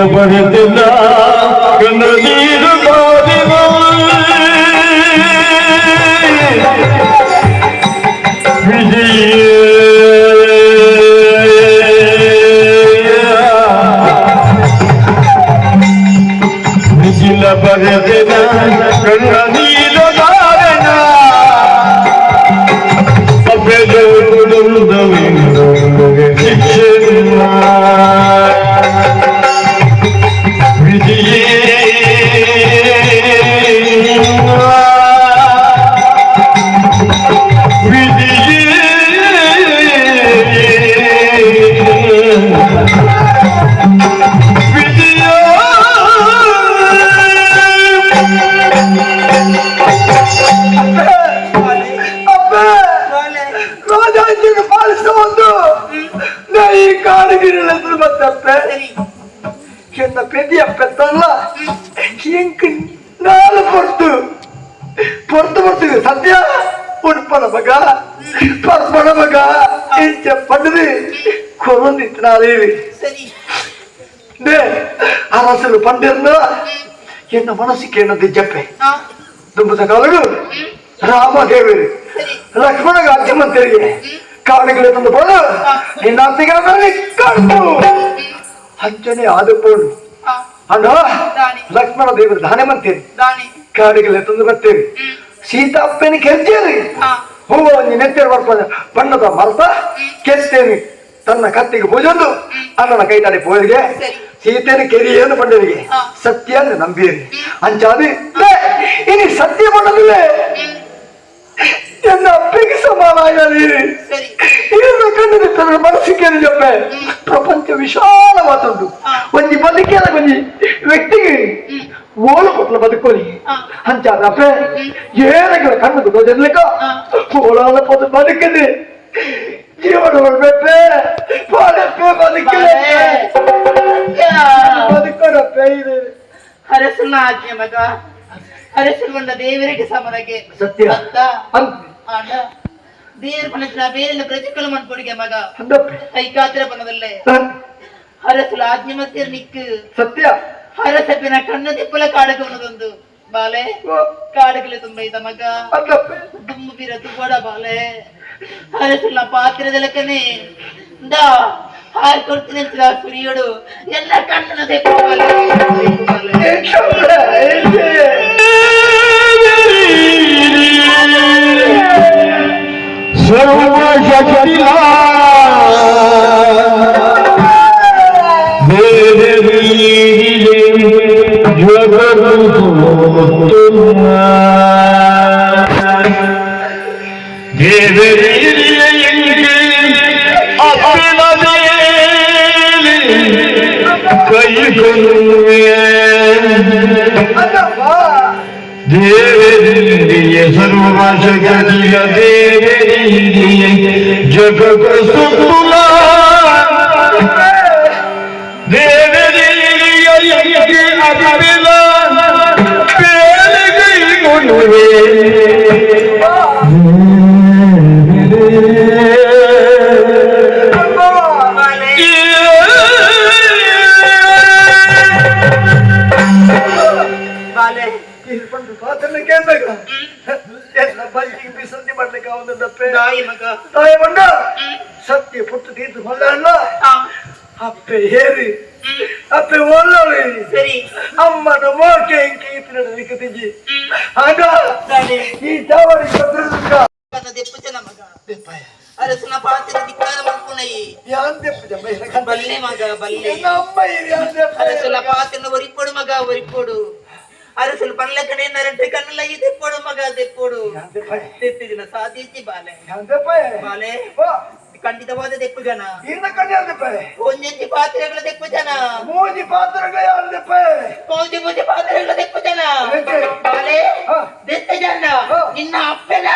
ಪಡೆದಿಲ್ಲ ಕಣ್ಣೀರು ಬಾರಿನ ವಿಜಯ ವಿಜಿಲ ಪಡೆದಿನ ಕಣ್ಣೀರು ಬಾರಿನ ಅಪ್ಪೆ ರಾಜಾಜ್ಞೆಗೆ ಪಾಲಿಸುವಂದು ನಾ ಈ ಕಾಡುಗಿರಲೆಂದು ಮತ್ತಪ್ಪೆ ಎನ್ನ ಪೆದಿಯ ಪೆತ್ತಲ್ಲ ಎಂಕ್ ನಾಲು பொறுத்து பொறுத்து பொறுத்து ಸತ್ಯ ಉಣ್ಪನ ಮಗ ಪರ್ಪಣ ಮಗ ಇಂಚ ಪಂಡದು ಕೊರೊಂದಿತ್ತಿನಾದೇವಿ ಸರಿ ಡೇ ಅರಸರು ಪಂಡಿರ್ನ ಎನ್ನ ಮನಸ್ಸಿಗೆ ಏನದು ಜಪ್ಪೆ ದುಂಬದ ಕಾಲಡು ರಾಮದೇವರು ಲಕ್ಷ್ಮಣಗ ಅಜ್ಜಮಂತರಿಗೆ ಕಾಡುಗಳ ತಂದು ಬೋಡು ನಿನ್ನ ಅತ್ತಿಗೆ ಕಾಡು ಅಂಚನೆ ಆದ ಪೋಡು ಅಣ್ಣ ಲಕ್ಷ್ಮಣ ದೇವರು ದಾನೆ ಮಂತೇರಿ ದಾನಿ ಕಾಡುಗಳ ತಂದು ಬರ್ತೇವೆ ಸೀತಾಪ್ಪನ ಕೆರ್ಜೇರಿ ಹೂವ ಒಂಜಿ ನೆತ್ತೆರ್ ಬರ್ಪದ ಬಣ್ಣದ ಮರತ ಕೆತ್ತೇನೆ ತನ್ನ ಕತ್ತಿಗೆ ಪೂಜೊಂದು ಅಣ್ಣನ ಕೈ ತಾಡಿ ಪೋಯರಿಗೆ ಸೀತೆನ ಕೆರಿಯನ್ನು ಪಂಡರಿಗೆ ಸತ್ಯ ಅಂದ್ರೆ ನಂಬಿಯರಿ ಅಂಚಾದಿ ಇನಿ ಸತ್ಯ பண்ணದಿಲ್ಲ ಎನ್ನ ಅಪ್ಪಿಗೆ ಸಮಾನ ಆಗಲಿ ಸರಿ ಏನು ಕಣ್ಣು ತನ್ನ ಮನಸ್ಸಿಗೆ ಜೊಪ್ಪೆ ಪ್ರಪಂಚ ವಿಶಾಲವಾದುಂಟು ಒಂಜಿ ಬದುಕೇನ ಒಂಜಿ ವ್ಯಕ್ತಿಗೆ ಓಲು ಕೊಟ್ಲ ಬದುಕೋಲಿ ಅಂಚಾದ ಅಪ್ಪೆ ಏರಗಳ ಕಣ್ಣು ತೋಜರ್ಲಿಕ್ಕ ಓಲಾಲ ಪದ ಬದುಕಿದೆ ಜೀವನ ಬರ್ಬೇಪೆ ಬಾಳೆಪ್ಪೆ ಬದುಕಿದೆ ಬದುಕೋರಪ್ಪೆ ಇದೆ ಅರಸನ ಆಜ್ಞೆ ಮಗ ಅರಸರು ಬಂದ ದೇವರಿಗೆ ಸಮನಗೆ ಸತ್ಯ ಅತ್ತ ಅಂತ ಆಂಡ ದೇವರ ಪಣచిన ಬೇರೆ ಪ್ರತಿಕೂಲ ಮನ್ಪೊಡಿಗೆ ಮಗ ಅಂದಪ್ಪೆ ಕೈಕಾತ್ರ ಪಣದಲ್ಲೇ ಅರಸುಲ ಆಜ್ಞೆ ಮತ್ತೆ ನಿಕ್ಕು ಸತ್ಯ ಅರಸಪ್ಪಿನ ಕಣ್ಣು ತಿಪ್ಪಲ ಕಾಡಕ ಉನ್ನದೊಂದು ಬಾಲೆ ಕಾಡುಗಳ ತುಂಬ ಇದ್ದ ಮಗ ಅಂದಪ್ಪೆ ದುಮ್ಮು ಬೀರ ತುಗೋಡ ಬಾಲೆ ಅರಸುಲ ಪಾತ್ರದಲಕನೆ ದಾ ಹಾರ್ ಕೊಡ್ತೀನಿ ಅಂತ ಸುರಿಯೋಡು ಎಲ್ಲ ಕಣ್ಣನ ತೆಪ್ಪು ಬಾಲೆ ಬಾಲೆ. ಸರ್ವಶಕ್ತಿಲಾ ದೇವರಿಯ ಸರ್ವಶಕ್ತಿಯ ದೇವರಿಯ ಜಗದ ಸುತ್ತುಲ ದೇವರಿಯ ಅಪ್ಪಿನ ಬೇಲಿಗೈಗೊಳ್ಳುವೆ ಬಾಲೆ ಬಂದು ಪಾತ್ರನ ಕೇಳ್ಬೇಕ ಎಲ್ಲ ಬಲ್ಲಿಗೆ ಬಿಸಂತಿ ಮಾಡ್ಲಿಕ್ಕೆ ಅವನದಪ್ಪೆ ತಾಯಿ ಮಗ ತಾಯಿ ಬಂಡ ಸತ್ಯ ಪುಟ್ಟು ತೀರ್ಥ ಮಲ್ಲ ಅಣ್ಣ ಅಪ್ಪೆ ಹೇರಿ ಅಪ್ಪೆ ಒಲ್ಲಳಿ ಸರಿ ಅಮ್ಮನ ಮೋಕೆ ಇಂಕಿ ಇತ್ತಿನ ತಿಂಜಿ ಆಗ ದಾನೆ ಈ ಚಾವಡಿ ಕತ್ತಿರುಕ್ಕ ನನ್ನ ದೆಪ್ಪು ಮಗ ಅರಸನ ಪಾತ್ರ ಧಿಕ್ಕಾರ ಮಲ್ಪುನೈ ಯಾನ್ ದೆಪ್ಪು ಜಮ್ಮ ಬಲ್ಲೆ ಮಗ ಬಲ್ಲೆ ಅಮ್ಮ ಯಾನ್ ದೆಪ್ಪ ಅರಸುಲ ಪಾತ್ರನ ಒರಿಪೊಡು ಮಗ ಒರಿಪೊಡು ಅರಸುಲು ಪನ್ಲಕನೆ ನರಂಟೆ ಕಣ್ಣುಲ ಈ ದೆಪ್ಪೊಡು ಮಗ ದೆಪ್ಪೊಡು ಯಾನ್ ದೆಪ್ಪ ದೆಪ್ಪಿದಿನ ಸಾಧಿಸಿ ಬಾಲೆ ಯಾನ್ ದೆಪ್ಪ ಬಾಲೆ ವಾ ಖಂಡಿತವಾದ ದೆಪ್ಪು ಜನ ಇನ್ನ ಕಣ್ಣು ಯಾನ್ ದೆಪ್ಪ ಒಂಜೊಂಜಿ ಪಾತ್ರೆಗಳ ದೆಪ್ಪು ಜನ ಮೂಜಿ ಪಾತ್ರಗಳ ಯಾನ್ ದೆಪ್ಪ ಮೂಜಿ ಮೂಜಿ ಪಾತ್ರೆಗಳ ದೆಪ್ಪು ಜನ ಎಂತೆ? ಬಾಲೆ ಹಾ. ದೆತ್ತ ಜನ ಹಾ. ನಿನ್ನ ಅಪ್ಪನ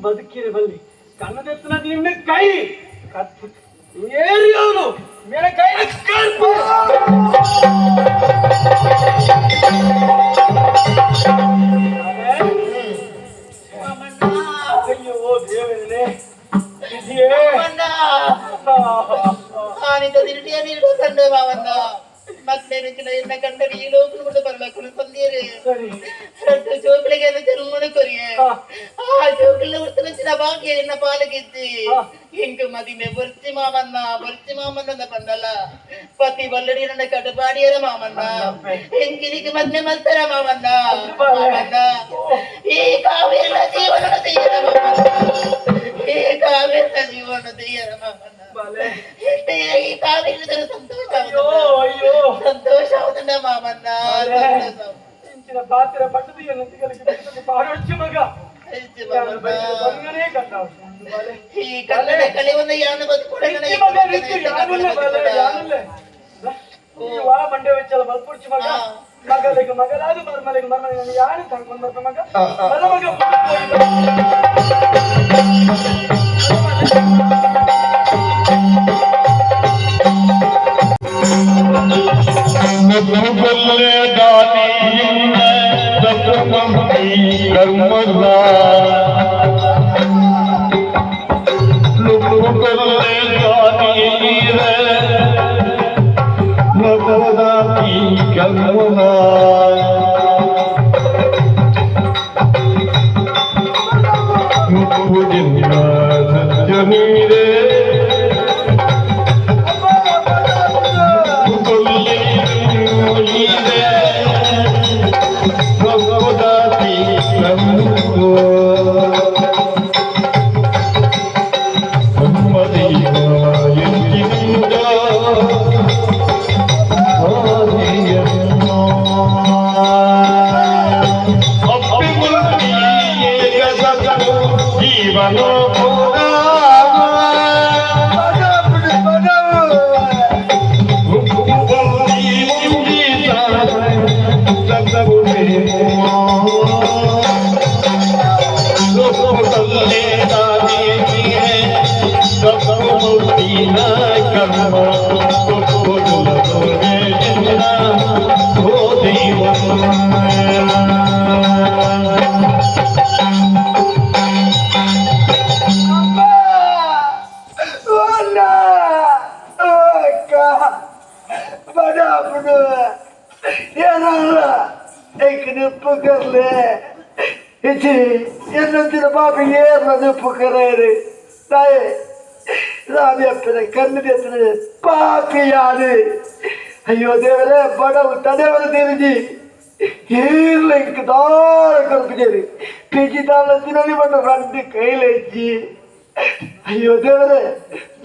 ಬದುಕಿರ ಬಲ್ಲಿ ಕಣ್ಣದೆತ್ತನ ನಿನ್ನ ಕೈ ಏರಿಯವನು ಮೇರೆ ಕೈ ಕರ್ಪು. ಅಯ್ಯೋ ದೇವರೇ, ವಿಧಿಯೇ. ಮಕ್ಕಳು ಕಂಡರೆ ಈ ಲೋಕನು ಕೂಡ ಬರಬೇಕು ಸಂದಿಯರು రెండు జోకులకి జన్మను కొరియే ఆ జోకులు ఉత్తరించిన బాకి ఎన్న పాలకిచ్చి ఇంక మది బొర్చి మామన్న బొర్చి మామన్న పండల పతి బల్లడి నన్న కటపాడియర మామన్న ఇంకినికి మధ్య మల్తర మామన్న మామన్న ఈ కావేరిన జీవన తీయర మామన్న ఈ కావేరిన జీవన తీయర మామన్న ఈ కావేరిన సంతోష సంతోష అవుతుందా మామన్న? ಇಂಚಿನ ಪಾತ್ರ ಪಟ್ಟದು ಎನ್ನಂತಿಗಳಿಗೆ ಪಾಡೊಚ್ಚು ಮಗ. ಈ ಕನ್ನಡ ಕಳೆವನ್ನ ಯಾನು ವಾ ಮಂಡೆ ವೆಚ್ಚಲ ಬಲ್ಪುಡ್ಚು ಮಗ. ಮಗಲಿಗೆ ಮಗಲಾದು ಮರ್ಮಲಿಗೆ ಮರ್ಮಲಿಗೆ ಯಾನು ತಗೊಂಡ್ ಬರ್ತ ಮಗ ಮಗ ಮಗ. ಪಾಪಿಯಾನೆ. ಅಯ್ಯೋ ದೇವರೇ, ಬಡವು ತಡೆವರ ದೇವಿಜಿ ಏರ್ಲಿಂಕ್ ದಾರ ಕಲ್ಪಿಜೇರಿ ಪಿಜಿ ದಾಳ ತಿನ್ನಲಿ ಬಣ್ಣ ರಂಡು ಕೈಲೆಜ್ಜಿ. ಅಯ್ಯೋ ದೇವರೇ,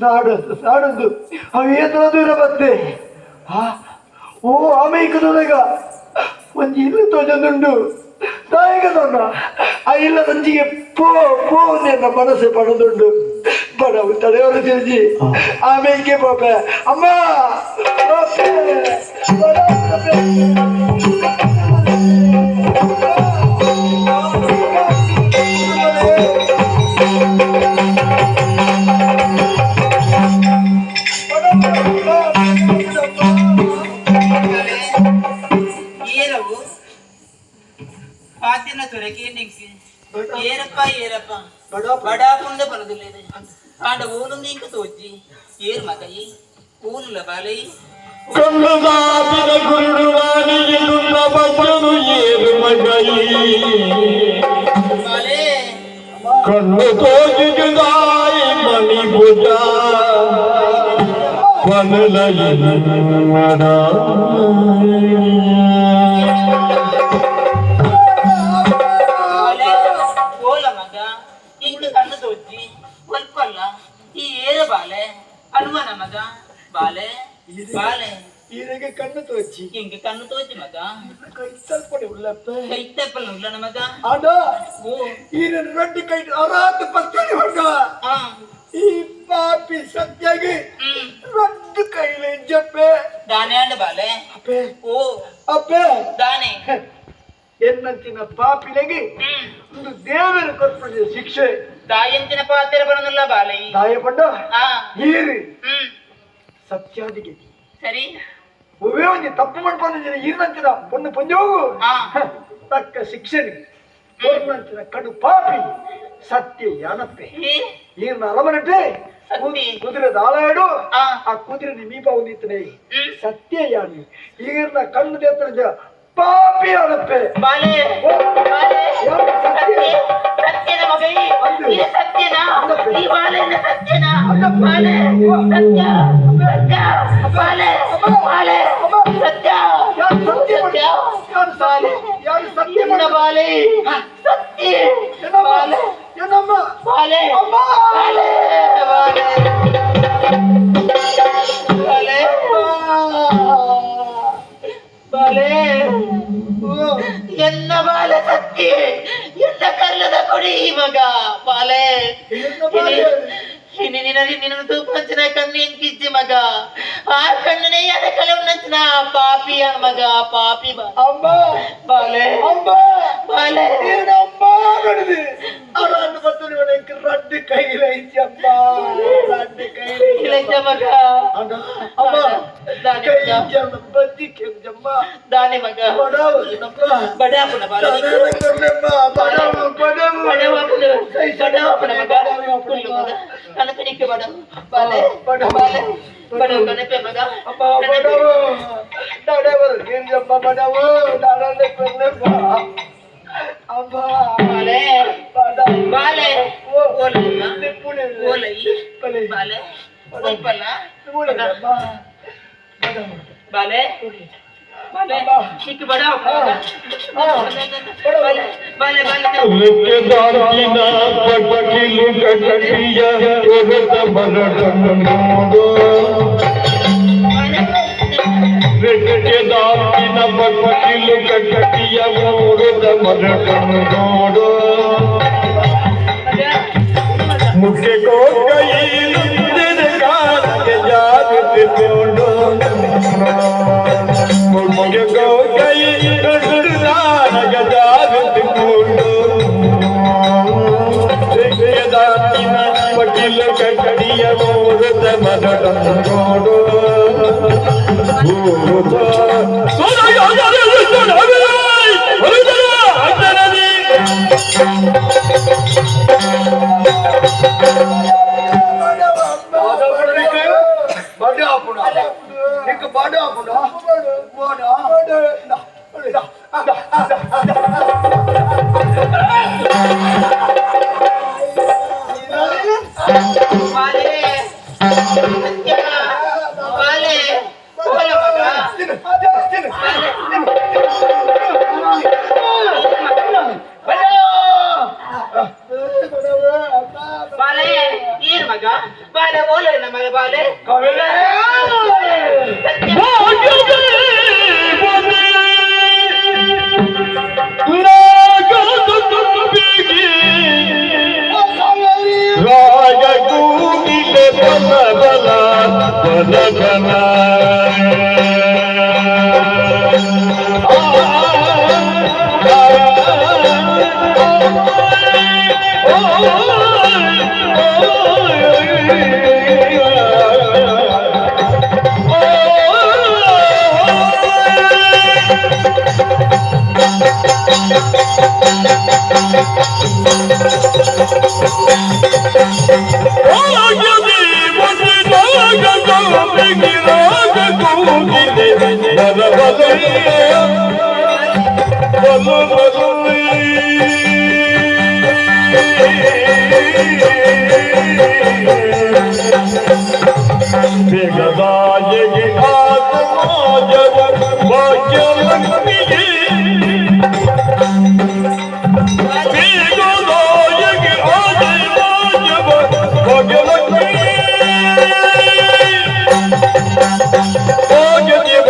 ನಾಡು ನಾಡೊಂದು ಅವು ಏತರ ದೂರ ಬತ್ತೆ. ಆ ಓ ಆಮೇಕ ದೊರೆಗ ಒಂಜಿ ಇಲ್ಲು ತೋಜೊಂದುಂಡು ತಾಯಿಗ ದೊಣ್ಣ ಆ ಇಲ್ಲ ನಂಜಿಗೆ ಪೋ ಪೋ ನನ್ನ ಮನಸ್ಸು ಪಡದುಂಡು. ಬಡವು ತಡೆಯವರು ತಿರುಜಿ ಆಮೇಲೆ ಪಾಪೆ ಅಮ್ಮ ಪಾಪೆ ಏರವು ಪಾತಿನ ತುರಕಿ ನಿಂಕಿ ಏರಪ್ಪ ಏರಪ್ಪ ಬಡಾಪುಂಡ ಬರದಿಲ್ಲ ಆಂಡ ಓಲುಂದು ಇಂಕ ತೋಜಿ ಏರ್ ಮಗಯಿ ಊನುಲ ಬಾಲೈ ಕಣ್ಣುದಾಬಿನ ಗುರುಡು ನಾನಿಗೆಲುన్న ಬಜ್ಜನು ಏರು ಮಗಯಿ ಬಾಲೆ ಕಣ್ಣು ತೋಜಿದಾಯಿ ಮಣಿ ಭುಜ ಕೊನಲಯಿನ. ಬಾಲೆ ಓಲ ಮಗ ಇಂಕ ಕಣ್ಣು ತೋಜಿ ಒಲ್ಪಲ್ಲ ಈ ಏರ ಬಾಲೆ ಹನುಮನ ಮಗ ಬಾಲೆ ಬಾಲೆ ಈರೆಗೆ ಕಣ್ಣು ತೋಚಿ. ಎಂಗೆ ಕಣ್ಣು ತೋಚಿ ಮಗ. ಕೈತಲ್ಪಡೆ ಉಲ್ಲಪ್ಪ. ಕೈತಪ್ಪಲ್ಲ ಉಲ್ಲನ ಮಗ. ಅಡ. ಓ. ಈರನ್ ರಡ್ಡು ಕೈ ಅರಾತ ಪತ್ತಡಿ ಹೊಡ್ಡ. ಆ. ಈ ಪಾಪಿ ಸತ್ಯಾಗಿ ರಡ್ಡು ಕೈಲೆ ಜಪ್ಪೆ. ದಾನೆ ಅಂಡ ಬಾಲೆ. ಅಪ್ಪೆ. ಓ. ಅಪ್ಪೆ. ದಾನೆ. ಎನ್ನಂಚಿನ ಪಾಪಿಲೆಗೆ ಒಂದು ದೇವರ ಕೊರ್ಪಡಿದ ಶಿಕ್ಷೆ. ದಾಯಂಚಿನ ಪಾತೆರ ಬರನುಲ್ಲ ಬಾಲೆ. ದಾಯ ಪಂಡ. ಆ. ಈರು ಸತ್ಯಾದಿಗೆ ಸರಿ. ಒವ್ವೇ ಒಂಜಿ ತಪ್ಪು ಮಣ್ಪಂದಿನ ಈರ್ನಂಚಿನ ಪೊಣ್ಣು ಪೊಂಜೋಗು ತಕ್ಕ ಶಿಕ್ಷೆ ಪೊಣ್ಣಂಚಿನ ಕಡು ಪಾಪಿ ಸತ್ಯ ಯಾನಪ್ಪೆ. ಈ. ಈರ್ನ ಅರಮನೆಟ್ಟೆ ಸತ್ಯ. ಕುದುರೆ ದಾಳಾಡು. ಆ. ಆ ಕುದುರೆ ಮೀಪ ಹೊಂದಿತ್ತನೆ ಸತ್ಯ ಯಾನಿ ಈರ್ನ ಕಣ್ಣು ದೇತ್ರ ಪಾಪಿ ಯಾನಪ್ಪೆ. ಬಾಲೆ. ಓ. ಬಾಲೆ. ಯಾರು ಸತ್ಯ? ಸತ್ಯ ಸತ್ಯನ ಮಗ ಈ. ಅಂದು. ಈ ಸತ್ಯನಾ? ಅಂದಪ್ಪೆ. ಈ ಬಾಲೆನ ಸತ್ಯನಾ? ಅಂದಪ್ಪೆ. ಬಾಲೆ. ಸತ್ಯ ಸತ್ಯ ಬಾಲೆ. ಬಾಲೆ. ಸತ್ಯ. ಯಾರು ಸತ್ಯ ಮಾಡ್- ಸತ್ಯ. ಯಾರು ಸತ್ಯ? ಯಾರು ಸತ್ಯ ಎನ್ನ ಮಾಡ್- ಬಾಲೆ ಸತ್ಯ. ಏನಮ್ಮ? ಬಾಲೆ. ಏನಮ್ಮ? ಬಾಲೆ. ಅಮ್ಮ! ಬಾಲೆ ಬಾಲೆ ಬಾಲೆ ಬಾಲೆ. ಓ. ಎನ್ನ ಬಾಲೆ ಸತ್ಯ, ಎನ್ನ ಕಲ್ಲದ ಕೊಡಿ ಮಗ ಬಾಲೆ. ಎನ್ನ ಬಾಲೆ? ಇನಿ ನಿನ್ನ ತೂಪಂಚಿನ ಕಣ್ಣು ಎಂಕಿಚ್ಚಿ ಮಗ, ಆ ಕಣ್ಣನೇ ಅದಕ್ಕಲೆ ఉన్నಂಚಿನ ಪಾಪಿ ಮಗ, ಪಾಪಿ ಅಮ್ಮ. ಬಾಲೆ. ಅಮ್ಮ. ಬಾಲೆ. ಏನು ಅಮ್ಮ ನೋಡಿದೆ ಅರಾನು ಬರ್ತದೆ எனக்கு ரெண்டு கையில இச்சு அம்மா, ரெண்டு கையில. ಇಲ್ಲಜ್ಜ ಮಗ. ಅಣ್ಣ, ಅಮ್ಮ. ದಾನಿ ಕೈ ಮಗ. ಬಜ್ಜಿ ಕೆಂಜಮ್ಮ. ದಾನಿ ಮಗ. ಬಡವು ನಮ್ಮ. ಬಡಾಪುನ ಬಾಲೆ. ಬಡವು ಬಡವು. ಬಡವಾಪುನ ಬಡವಾಪುನ ಮಗ. ಕುಲ್ಲು ಮಗ, ಕನಪಿನಿಕ್ಕೆ ಬಡವು ಬಾಲೆ. ಬಾಲೆ ಬಡವು ಕನಪೆ ಮಗ. ಅಮ್ಮ ಬಡವು ಡಡವರು ಗಿಂಜಮ್ಮ ಬಡವು ಡಡನೆ ಕೊರ್ಲೆಮ್ಮ ಅಮ್ಮ. ಬಾಲೆ. ಬಡವು. ಬಾಲೆ. ಓ. ಓಲಮ್ಮ. ನಿಪ್ಪುಣೆ. ಓಲೈ. ಬಲೆ. ಬಾಲೆ ಒಲ್ಪಲ್ಲ. ಅಮ್ಮ ಬಡವು. ಬಾಲೆ ಬಾಲೆ. ಅಮ್ಮ. ಚಿಕ್ಕ ಬಡವ. ಬಾಲೆ ಬಾಲೆ ಬಾಲೆ. ಲೆಕ್ಕದಾರಿನ ಪಟ್ಟಿಲು ಕಟ್ಟಿಯ ಎಗತ ಬರಡನ್ನೋಡು. ರೆಕ್ಕೆದಾರಿನ ಪಟ್ಟಿಲು ಕಟ್ಟಿಯ ಮೂರದ ಬರಡನ್ನೋಡು. ಮುಖ್ಯ ಕೋಕೈಲುಂದಿನ ಕಾಲಕ್ಕೆ ಜಾಗೃತಿಕೊಂಡು, ಮುಖ್ಯ ಕೋಕೈ ಜಾಗೃತಿಕೊಂಡು ರೆಕ್ಕೆದಾರಿನ ಪಟ್ಟಿಲು ಕಟ್ಟಿಯ ಮೂರದ ಬರಡನ್ನೋಡು. ಬಾಲೆ ಸತ್ಯ ಬಾಲೆ ಓಲ ಮಗ. ಬಾಲೆ ಏನ್ ಮಗ ಬಾಲೆ ಓಲ ಮಗ ಬಾಲೆ ಸತ್ಯ. ರಾಯಗೂಡಿಲೆ ಬಲ ಬಲ ಬಲ ಬಲ. ಬೇಗದಾಯಗೆ ಆತ್ಮಾಜವ ಭಾಗ್ಯಲಕ್ಷ್ಮಿಗೆ, ಬೇಗದಾಯಗೆ ಆತ್ಮಾಜವ ಭಾಗ್ಯಲಕ್ಷ್ಮಿ ಭಾಗ್ಯದಿ.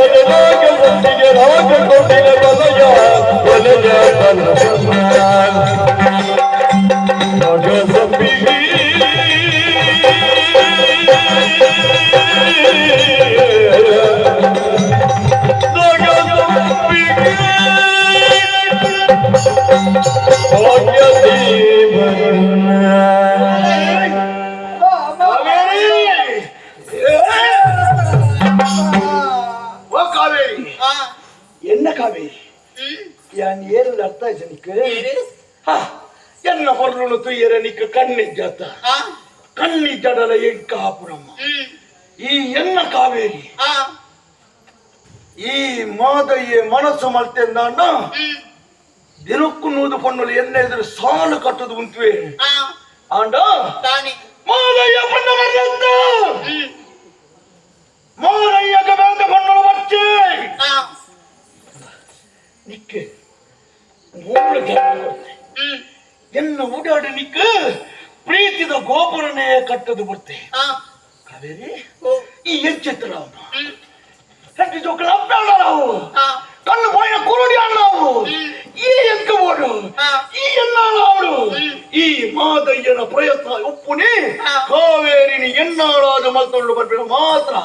ನಿಕ್ ಎನ್ನ ಹೊರಲು ತುಯ್ಯರೆ ನಿಕ್ ಕಣ್ಣಿಜ್ಜಾತ ಕಣ್ಣಿಜ್ಜಡಲ ಎಂಕ ಆಪುನಮ್ಮ ಈ ಎನ್ನ ಕಾವೇರಿ ಈ ಮಾದಯ್ಯ ಮನಸ್ಸು ಮಲ್ತೆಂದಾಂಡ ದಿನಕ್ಕೂ ನೂದು ಪಣ್ಣುಲು ಎನ್ನ ಎದುರು ಸಾಲು ಕಟ್ಟುದು ಉಂಟುವೆ ಆಂಡ ಮಾದಯ್ಯ ಪಣ್ಣ ಮರ್ಯತ್ತ ಮಾದಯ್ಯಗ ಬೇದ ಪಣ್ಣುಲು ಬಚ್ಚೆ ನಿಕ್ಕೆ ಮೂಲ ಜನ್ಮ ಕೊಡ್ತೆ. ಎನ್ನ ಓಡಾಡಿ ನಿಕ್ಕ ಪ್ರೀತಿದ ಗೋಪುರನೇ ಕಟ್ಟದು ಬರ್ತೆ ಕಾವೇರಿ ಈ ಎಂಚೆತ್ತ ನಾವು ಹೆಂಡತಿ ಜೋಕುಲ ಅಪ್ಪಾಡ ನಾವು ಕಣ್ಣು ಪೋಯಿನ ಕುರುಡಿ ಅಣ್ಣವು ಈ ಎಂಕ ಬೋಡು ಈ ಎನ್ನಾಳಾವಡು ಈ ಮಾದಯ್ಯನ ಪ್ರಯತ್ನ ಒಪ್ಪುನಿ ಕಾವೇರಿನಿ ಎನ್ನಾಳಾದ ಮಲ್ತೊಂಡು ಬರ್ಬೇಡ ಮಾತ್ರ.